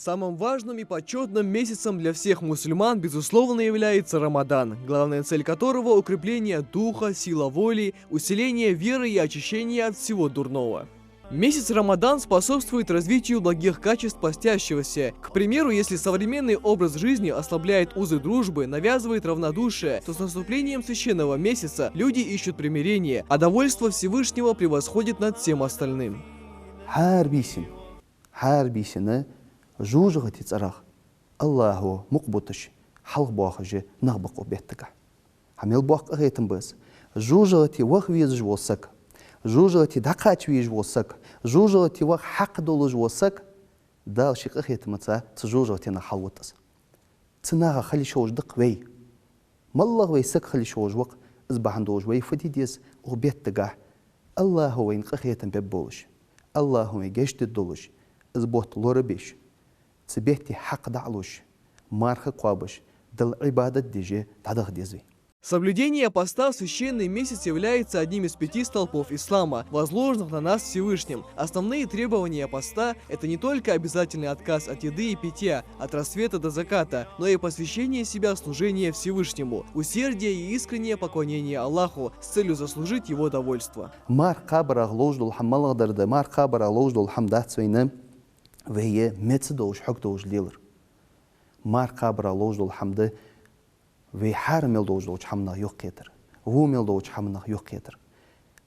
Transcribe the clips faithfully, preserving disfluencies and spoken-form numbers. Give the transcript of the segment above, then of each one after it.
Самым важным и почётным месяцем для всех мусульман, безусловно, является Рамадан, главная цель которого — укрепление духа, сила воли, усиление веры и очищение от всего дурного. Месяц Рамадан способствует развитию благих качеств постящегося. К примеру, если современный образ жизни ослабляет узы дружбы, навязывает равнодушие, то с наступлением священного месяца люди ищут примирение, а довольство Всевышнего превосходит над всем остальным. Хьарбийсин, хьарбийсина жожагӀати цӀерах Аллахӏо мукъа буташ, хьалха боахаш нах ба укх беттагахь. Хьа мел боккха къахетам ба из. ЖожагӀате ваха везаш вола саг, жожагӀате дӀакхача везаш вола саг, жожагӀате ваха хьакъ долаш вола саг, Дала ший къахетамца цу жожагӀатенах хьалвут из. Цу нахах хила йиш йолаш да-кх вай. МоллагӀа вай саг хила йиш йолаш ва-кх, из бахьан долаш вай фу де деза укх беттагахь? Аллахӏо вайна къахетам бергболаш, Аллахӏо вайна гешт дергдолаш, из бутт лорабеш, цу бетта хьакъ дӀалуш, марха кхоабаш, Далла Ӏибадат деш дӀадаха деза вай. Соблюдение поста в священный месяц является одним из пяти столпов ислама, возложенных на нас Всевышним. Основные требования поста — это не только обязательный отказ от еды и питья от рассвета до заката, но и посвящение себя служению Всевышнему, усердие и искреннее поклонение Аллаху с целью заслужить Его довольство. Марха кхабарах ловш дола хӀама малагӀдар да? Марха кхабарах ловш дола хӀама дац вайна вай меца долаш, хьога долаш лелар. Марха кхабарах ловш дола хӀама да вай хьарам мел долаш долча хӀаманах юхакхетар, во мел долча хӀаманах юхакхетар.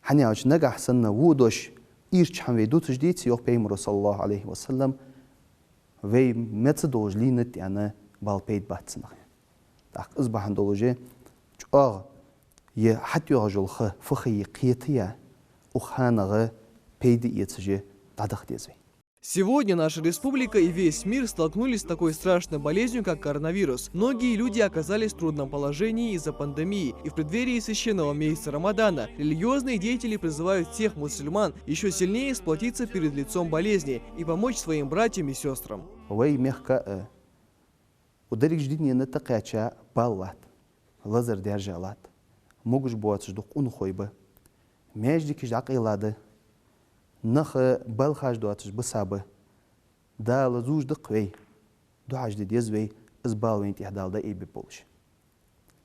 ХӀана аьлча нагахь санна во дош, ийрча хӀама вай дувцаш деций, йоах Пайхамаро, саллаллахӀу Ӏалайхи ва саллам, вай меца долаш лийннад аьнна, бала пайда бац цунах. ТӀаккха из бахьан долаш чӀоагӀа е хьатӀайоагӀаш йола ха фу ха я кхетаяь, укх ханагӀа пайда эцаш дӀадаха деза вай. Сегодня наша республика и весь мир столкнулись с такой страшной болезнью, как коронавирус. Многие люди оказались в трудном положении из-за пандемии, и в преддверии священного месяца Рамадана религиозные деятели призывают всех мусульман ещё сильнее сплотиться перед лицом болезни и помочь своим братьям и сёстрам. Вай мехка а, укх дерригача дунен тӀа кхаьча бала латт, лазар даьржа латт, могаш боацаш дукха унахой ба, маьждигаш дӀакъайла да, нах балхаш доацаш бисаб. Дала зувш да-кх вай, дуӀаш де деза вай, из бала вайна тӀехь Дала дӀаайбергболаш.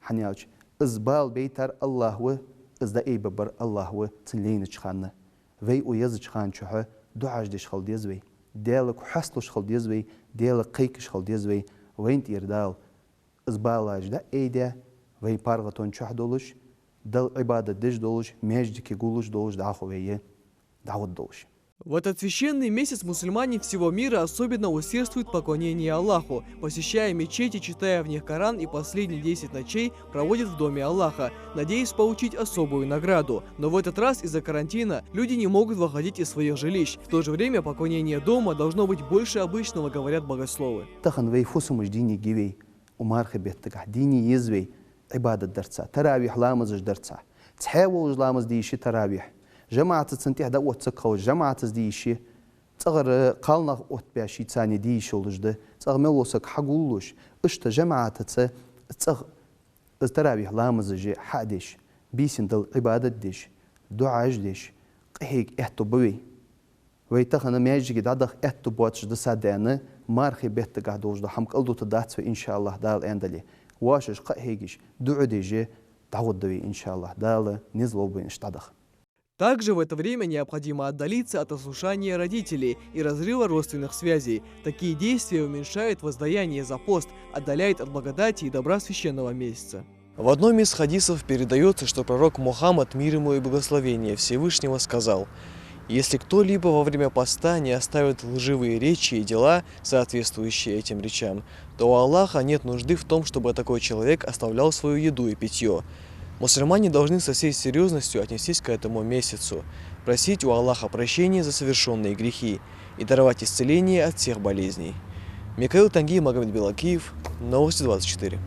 ХӀана аьлча из бала байтар Аллахӏ ва, из дӀаайбергбар Аллахӏ ва цунна лайнача хана. Вай укх езача хана чухь дуӀаш деш хила деза вай, Даьлага хьесталуш хила деза вай, Даьлага кхайкаш хила деза вай, вайна тӀера Дала из балаш дӀаайдаь, вай паргӀатон чухь долаш, Далла Ӏибадат деш долаш, маьждиге гуллуш долаш дӀахо вай дӀагӀоргдолаш. В этот священный месяц мусульмане всего мира особенно усердствуют в поклонении Аллаху, посещая мечети, читая в них Коран и последние десять ночей проводят в доме Аллаха, надеясь получить особую награду. Но в этот раз из-за карантина люди не могут выходить из своих жилищ. В то же время поклонение дома должно быть больше обычного, говорят богословы. Тахан вай фусамаш дийна я вай, укх мархий беттагахь дийна еза вай Ӏибадат дарца, таравихь ламазаш дарца. Цхьаь волаш ламаз де йиш я таравихь. ЖамаӀатаца цунна тӀехь дӀаотта саг хилча, жамаӀатаца де йиш я. ЦӀагӀара кхалнах оттабаь шийца де йиш йолаш да. ЦӀагӀа мел вола саг хьагуллуш, иштта жамаӀатаца цӀагӀа из таравихь ламазаш хьа а деш, бийсанна Далла Ӏибадат деш, дуӀаш деш, къахьега аьттув ба вай. Вай тахан маьждиге дӀадаха аьттув боацаш дисад аьнна, мархий беттагахь долаш дола хӀама кӀалдута дац вай, иншааллахӀ, Дала аьнна дале. Воашаш кхаъ хьегаш, дуӀа деш дӀагӀоргда вай, иншааллахӀ, Дала низ лолба вайна иштта дӀадаха. Также в это время необходимо отдалиться от ослушания родителей и разрыва родственных связей. Такие действия уменьшают воздаяние за пост, отдаляют от благодати и добра священного месяца. В одном из хадисов передаётся, что пророк Мухаммад, мир ему и благословение Всевышнего, сказал: «Если кто-либо во время поста не оставит лживые речи и дела, соответствующие этим речам, то у Аллаха нет нужды в том, чтобы такой человек оставлял свою еду и питьё». Мусульмане должны со всей серьёзностью отнестись к этому месяцу, просить у Аллаха прощения за совершённые грехи и даровать исцеление от всех болезней. Микаил Танги, Магомед Белакиев, Новости двадцать четыре.